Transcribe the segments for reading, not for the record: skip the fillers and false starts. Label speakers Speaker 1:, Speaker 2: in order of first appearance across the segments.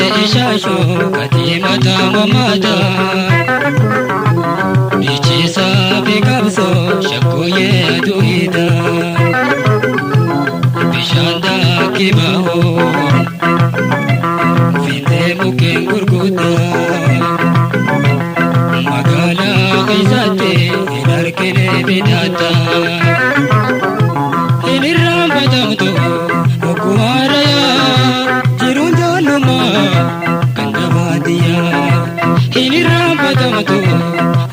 Speaker 1: Ishaashoo katiimata mammaata. Bichiisaa fi qabsoo shakkooyyee aduudha. Bishaan daakii bahuun fiixee mukkeen gurguddaa. Magaalaa keessatti hin argine bitaata. Hin irraanfatamtu ogguma rayaa jiruun ijoollummaa ganda baadiyyaa. Hin irraanfatamtu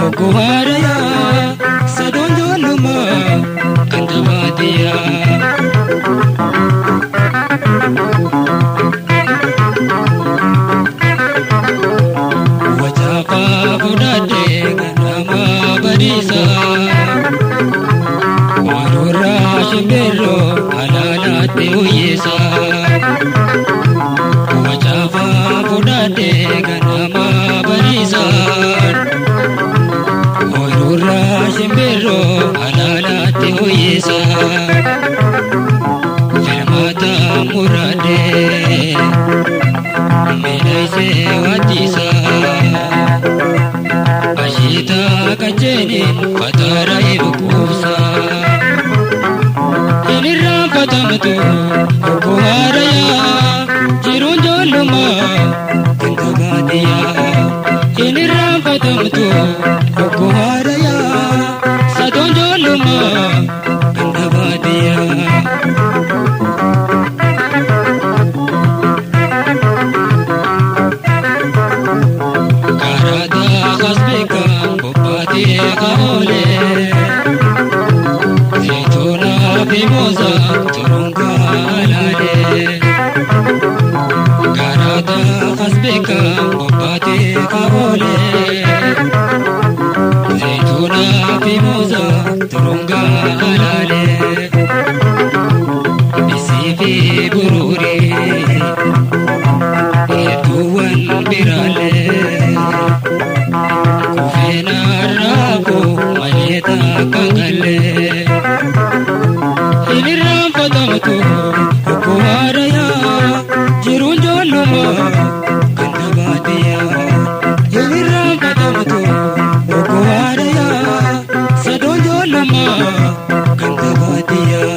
Speaker 1: ogguma rayaa sadoon ijoollummaa ganda baadiyyaa. Wacaafaa fudhadhee ganama bariisa. Oduurraa shimbirroo alaalaatti uyyisa. Wacaafaa fudhadhee ganama bariisa. Oduurraa shimbirroo alaalaatti uyyisa. Filmaata muraadhee miidhagsee waddisa. Ashiitaa qajeelin fataara ibquubsa. Hin irraanfatamtu ogguma rayaa jiruun ijoollummaa ganda baadiyyaa. Hin irraanfatamtu ogguma rayaa sadoon ijoollummaa ganda baadiyyaa. Karaa kasbeekan bobbaatee kaoolee. Zayitoonaa fi mooza turungaa alaalee. Karaa kasbeekan bobbaatee kaoolee. Zayitoonaa fi mooza turungaa alaalee. Isii fi buruuree hedduuwwan biraalee. Kufeen arraaboo malee takka galee. Hin irraanfatamtu ogguma rayaa jiruun ijoollummaa ganda baadiyyaa. Hin irraanfatamtu ogguma rayaa sadoon ijoollummaa ganda baadiyyaa.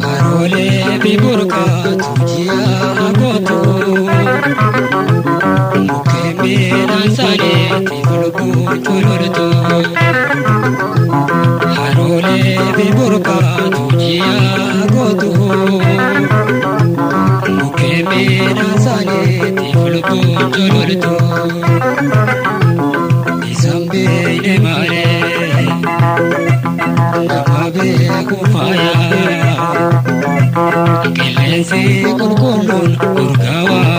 Speaker 1: Haroolee fi burqaatu ji'a gootu. Mukkeen midhaan isaaniitiif lubbuun culultu. Haroolee fi burqaatu ji'a gootu. Mukkeen midhaan isaaniitiif lubbuun culultu. Isaan beekne malee nama beeku faaya. Qilleensi qulqulluun urgaawaa